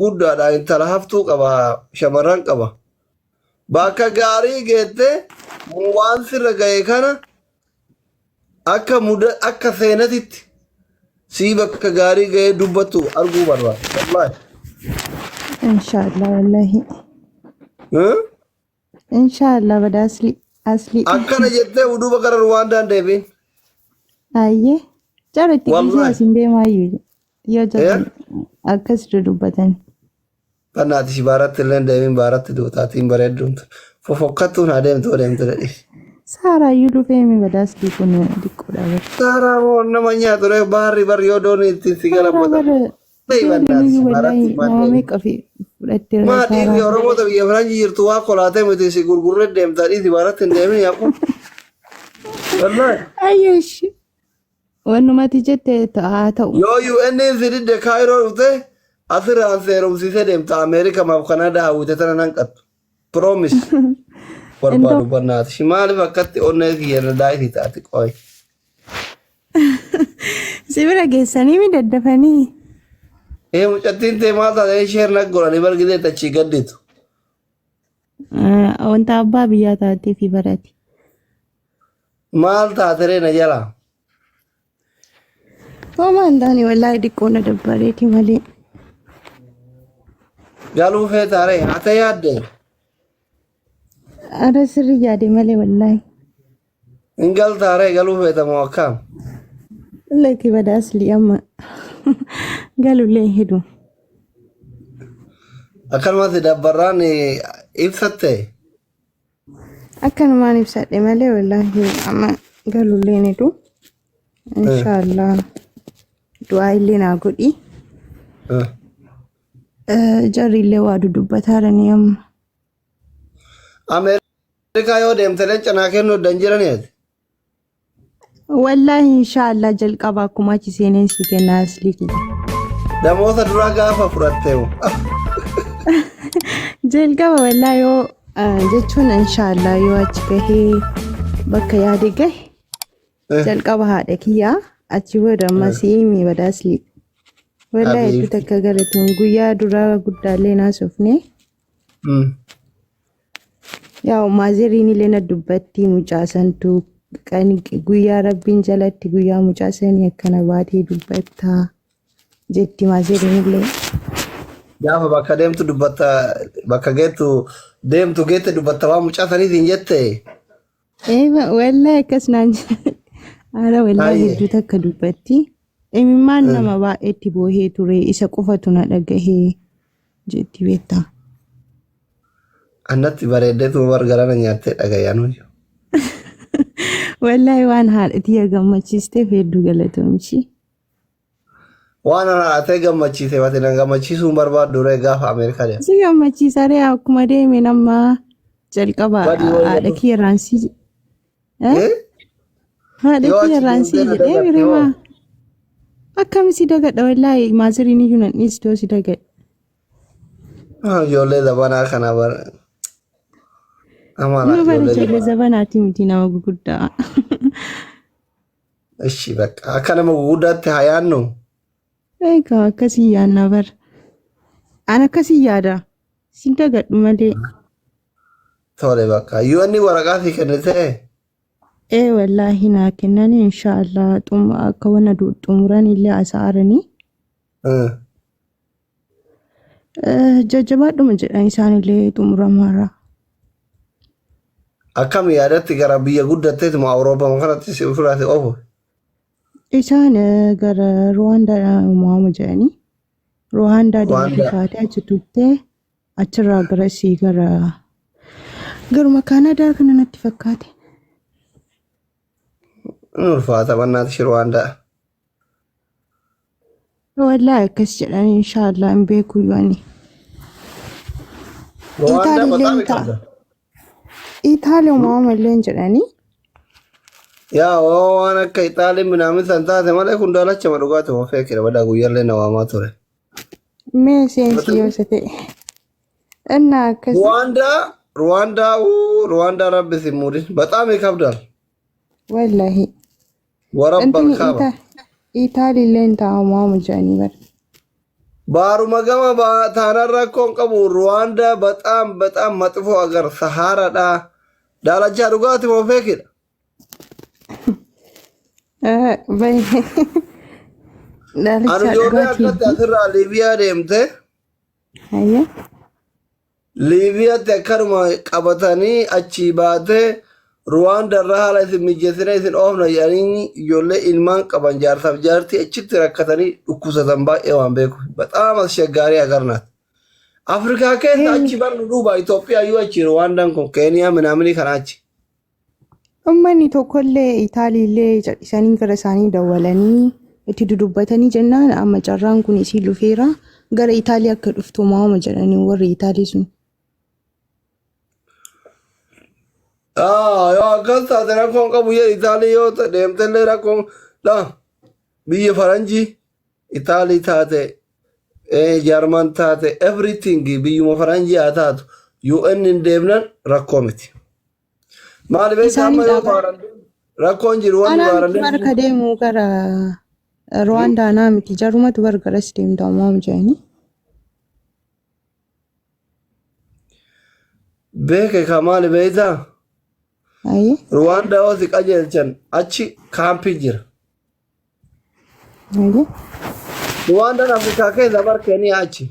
Guddaadha intala haftuu qaba shamarran qaba. Bakka gaarii geette waan sirra ga'e kana akka muda akka seenatitti sii bakka gaarii ga'ee dubbattu arguu barbaada. Wallaahi. Inshaallah wallahi. Hmm? Inshaallah bada asli asli. Akkana jettee uduuba gara Ruwaandaan deebiin. Ayyee. Jara itti dhiisee Wallahi. asin deemaayyuu yoo Eh? jarri akkas dudubbatan. Bannaati si baaratti illee deebiin baaratti duutaatiin bareedduun fofokkattuun haa deemtu deemtu jedhi. Saaraayyuu dhufee mi bada asli kun xiqqoodha bara. Saaraa moo nama nyaatu ree baarri barri yoo doonii ittiin si Saaraa galabbatan. bara Ta'e ijoolleen bannaati iyyuu si wallaahi baaratti nama maal meeqa fi fudhatteera Maa dhiirri Saaraan. Oromoota biyya Faranjii jirtu waa kolaatee miti si gurgurree deemtaa dhiisi baaratti hin deemin yaa kun. Wallaahi. Ayyeesh. Wannumati jette haa ta'u. Yoo UN si didde Kaayiroo dhufte asirraan seerumsiisee deemta Ameerika maaf Kanaadaa hawwite tana nan qattu. Promise. Barbaadu bannaati. Shi maaliif akkatti onnee kiyya na daa'iti taati qoy. Si bira geessanii mi daddafanii? Ee mucattiin tee maal taate sheer na godhanii bargitee tachii gadditu. Wanta abbaa biyyaa taatee fi barate. Maal taate ree na jalaa? Homaa hin taane wallaahi xiqqoo na dabbareeti malee. Galuu feetaa ree ate yaadde? Ara sirri yaade malee wallaahi. Hin galtaa ree galuu feeta moo akkam? Lakki bada asli amma galullee hin hedu. Akkanumatti dabbarraan ibsatte. Akkanumaan ibsadhe malee wallaahi amma galullee hin hedu. Inshaallah du'aa illee naa godhi. Jarri illee waa dudubbataaranii amma. Ameerikaa yoo deemte leenca naa kennuu dan jirani ati. Wallaahi inshaallah jalqaba akkuma achi seeneen si kenna aslii kiyya. Namoota duraa gaafa fudhatte hoo. Jalqaba wallaahi yoo jechuun inshaallah yoo achi gahee bakka yaade gahe jalqaba haadha kiyyaa achi booda amma siimi bada aslii. Wallaahi hedduu Habiibti. takka galatoon guyyaa duraa guddaallee naasofne. Yaa maazeriin illee na dubbatti mucaa santu kan guyyaa rabbiin jalatti guyyaa mucaa sanii akkana baatee dubbatta jetti maazeriin illee. Gaafa bakka deemtu dubbatta bakka geettu deemtu geette dubbatta waan mucaa saniitiin jette. Eeba wallahi akkas naan jedhe. Ara wallahi Hayyee. hedduu takka dubbatti. Imimmaan nama baay'eetti boohee ture isa qofatu na dhagahee jetti beektaa. Annatti bareeddeetuma bar garana nyaattee dhagayaanu. Wallahi waan haadha tiyya gammachiisteef hedduu galatoomchi. Waan ana haatee gammachiise bate na gammachiisuu hin barbaaddu ree gaafa Ameerikaa deemu. Si gammachiisa ree akkuma deemeen amma jalqaba Badii wayii haadha jedhu. kiyya irraan si eh? Eh? Haadha Yoo kiyya achi irraan si deemtee na jedhee dagatte hoo? birimaa akkami si dagadha wallaahi maaziriin iyyuu nan dhiistoo si dagadha. Ah, Ijoollee zabanaa kana bara. Amala Nu bara ijoollee ijoollee zabanaa. zabanaati miti nama guguddaa. Ishi bakka akka nama guguddaatti haa yaannu. Egaa akkasii yaanna bara. An akkasii yaada. Sin dagadhu malee. Tole bakka. Yoo inni waraqaa si kennite Ee wallaahi naa kennani inshaallah akka wana xumuran illee asa'aranii. Jajjabaadhuma jedhan isaanillee xumuramaarra. Akkam yaadatti gara biyya guddatteetuma Awurooppaa kanatti si ofirraa si oofu. Isaan gara Ruwaandaa uumama jedhanii. Ruwaandaa deemtee Ruwaandaa. kaatee achi turtee achirraa garasii gara garuma Kaanaadaa kana natti fakkaate. Ni ulfaata bannaati shi Ruwaandaa. Wallaahi akkas jedhan inshaallah hin beeku iyyuu ani. Ruwaandaa Itaali በጣም illee ta'a. ይከብዳል። Itaali uumama illee jedhanii. Yaa waan akka Ixaalii minaamin san taate malee kun daalacha dhugaati waan feekira badaa guyyaallee na waamaa ture. Mee seensi yoo isa ta'e. Innaa akkasi. Ruwaandaa Ruwaandaa uu Ruwaandaa rabbi si muudin በጣም ይከብዳል። Wallaahi. Warabba Intini alkaaba. Itaali illee ta'a uumama jedhanii bara. Baaruma gama taanaan rakkoon qabu Ruwaandaa baxaam baxaam maxifoo agar Sahaaraadha. Daalachaa dhugaati moo feekidha? Baay'ee Ani daalachaa ijoollee dhugaatii. akkatti asirraa Liibiyaa deemte Hayyee. Liibiyaatti akkanuma qabatanii achii baatee Ruwaanda irraa haala isin mijeessine isin oofna jedhanii ijoollee ilmaan qaban jaarsaaf jaartii achitti rakkatanii dhukkubsatan baay'ee waan beeku. Baxaam ashaggaarii agarnaat. Afrikaa keessa achi barnu duuba Itoophiyaa iyyuu achi Ruwaandaan kun Keeniyaa minaaminii kana achi. Uummanni tokkollee Itaaliillee callisanii gara isaanii dawwalanii itti dudubbatanii jennaan amma carraan kun isii dhufeera gara Itaalii akka dhuftu maama jedhanii warri Itaalii sun. Yoo akkas taate rakkoon qabu jedhi Itaalii yoo deemtellee rakkoon dha biyya faranjii Itaalii taate Jaarman taate everything biyyuma faranjii haa taatu UN hin deemnan rakkoo miti. Maali beektaa Isaanii amma yoo dhaaba. baaran rakkoon jiru wanni Anaa baaran miti barka deemu gara Ruwaandaa anaa miti jarumatu bar garas deemta maama jedhanii. Beeke ka maali beektaa Ayyee. Ruwaandaa yoo si qajeelchan achi kaampii jira. Ayyee. Ruwaandaan Afrikaa keessa bar Keeniyaa achi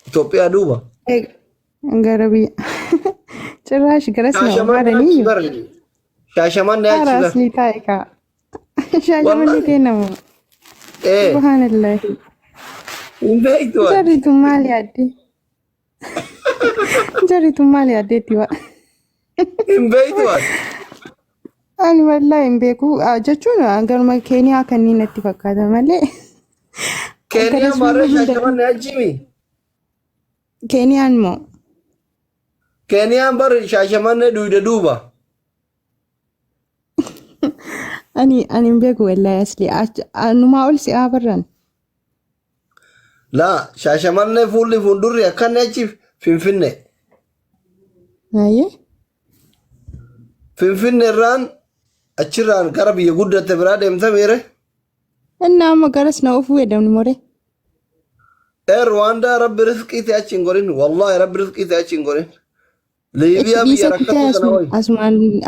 Itoophiyaa duuba. Gara biyya. Cirraash garas na Shaashamannee achi barbaadanii. bar. Shaashamannee achi Haara bar. aslii taa'e kaa. Shaashamannee Wallahi. kennamu. Ee Subhaanallahi. hin beektu ati. Jarri tun maal yaadde? Jarri tun maal yaaddeetti waa? Hin beektu ati. Ani wallahi hin beeku. Jechuun garuma Keeniyaa kanneen natti fakkaata malee. Keeniyaa Garas maarree hunda Shaashamannee achi mi? Keeniyaan moo? Keeniyaan bar Shaashamannee duyda duuba. Ani hin beeku wallahi asli. Numaa ol si'aa barran. Laa Shaashamannee fuulli fuuldurri akkanni achi Finfinne. Ayyee. Finfinne irraan achirraan gara biyya guddatte biraa deemta miire. Inni amma garas na ofuu hedamni more. Ee Ruwaandaa rabbi rizqii ta'e achi hin godhin. Wallaahi rabbi rizqii ta'e achi hin godhin. Itti Liibiyaa biyya dhiisee rakkattuu kutee kana wayi.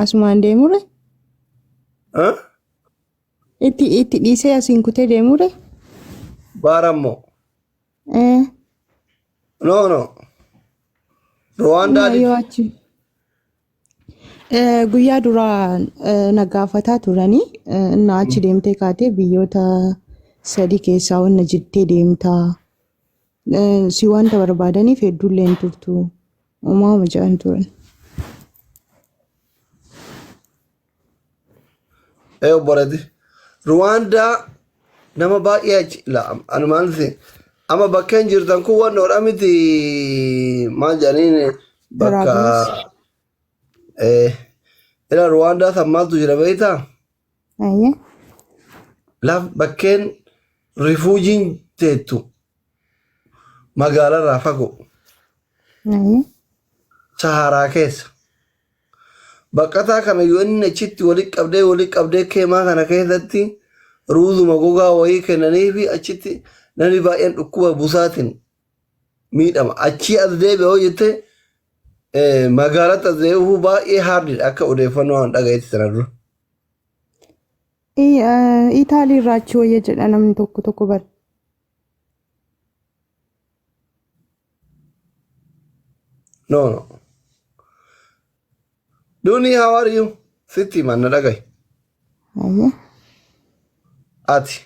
asumaan deemure. Huh? Itti dhiisee asiin kutee deemure. Baarammoo. Eh. No no. Ruwaandaa Yoo didi. achi. Guyyaa duraa na gaafataa turanii na achi deemtee kaatee biyyoota sadii keessaa wanna jettee deemtaa. Si wanta barbaadaniif hedduullee hin turtu. Uumama jedhan turan. Ee obboleetti. Ruwaandaa nama baay'ee achi la ani maal si amma bakkeen jirtan kun wannoodha miti maal jedhaniin bakka Daraabulis. ila Ruwaandaa san maaltu jira beektaa? Ayyee. Laf bakkeen rifuujiin teettu magaalarraa fagoo Ayyee. Saharaa keessa. Baqataa kana yoo inni achitti walitti qabdee walitti qabdee keemaa kana keessatti ruuzuma gogaa wayii kennaniifi achitti namni baay'een dhukkuba busaatiin miidhama. Achii as deebi'e yoo jette magaalatti as deebi'uu baay'ee haardidha akka odeeffannoo aan dhagayetti sana dura. Itaalii irraa achi wayya jedha namni tokko tokko bara. No, no. Duni, how are you? Sitti himan na dhagahi. Ayyee. Ati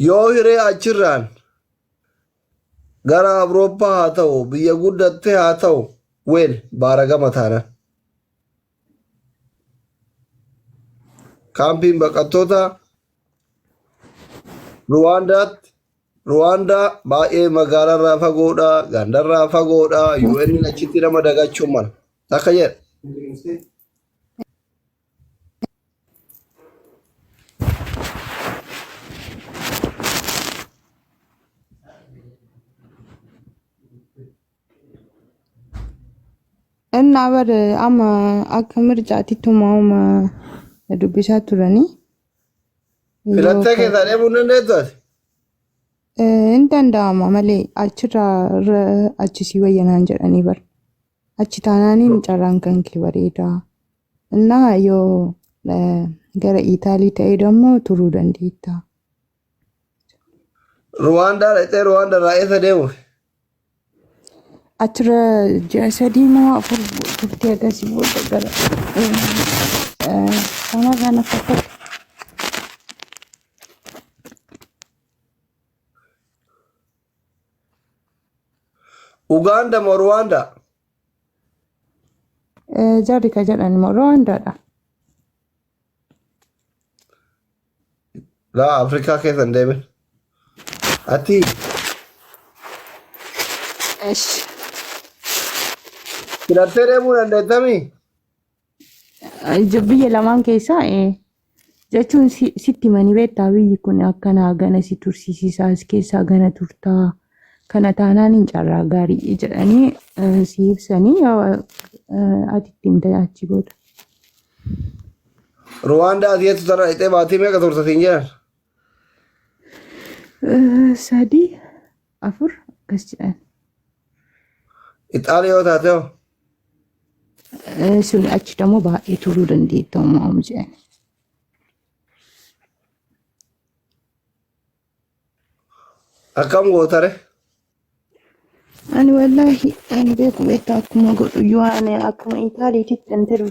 yoo hiree achirraan gara Awurooppaa haa ta'u biyya guddatte haa ta'u weel baaragama taanan. Kaampiin baqattoota Ruwaandaatti Ruwaandaa baay'ee magaalaarraa fagoodha, gandarraa fagoodha, UN achitti nama dagachuu mala. Akka jedha. Innaa bar amma akka mircaatitti uumama dubbisaa turanii. Yoo Filattee ka keessaa deemuu hin dandeettu ati. Hin danda'ama malee achirraa irra achi sii wayya naan jedhanii bar. Achi taanaaniin carraan kan kee bareeda. Innaa yoo gara Itaalii ta'e dammoo turuu dandeetta. Ruwaandaa dhaqxee Ruwaandaa irraa eessa deemuuf? Achirra ji'a 3 moo 4 turtee akkasii booda gara kanarraa na fakkaata. Ugaanda moo Ruwaandaa? Jarri ka jedhan immoo Ruwaandaadha. Laa Afrikaa keessa hin deemin. Ati Esh. filattee deemuu dandeettamii? Biyya lamaan keessaa jechuun sitti himanii beektaa biyyi kun akkanaa gana si tursiisisaa as keessaa gana turtaa kana taanaan hin carraa gaarii jedhanii si ibsanii yoo ati itti himte achi booda. Ruwaandaa ati jettu tana dhaqxee baatii meeqa turta siin jedhan? 3 4 akkas jedhan. Ixaalii yoo taate hoo? Sun achi dammoo baay'ee turuu dandeetta uumamu jedhan. Akkam gootare? Ani wallaahi ani beeku beektaa akkuma godhu yoo ani akkuma Itaaliititti interview.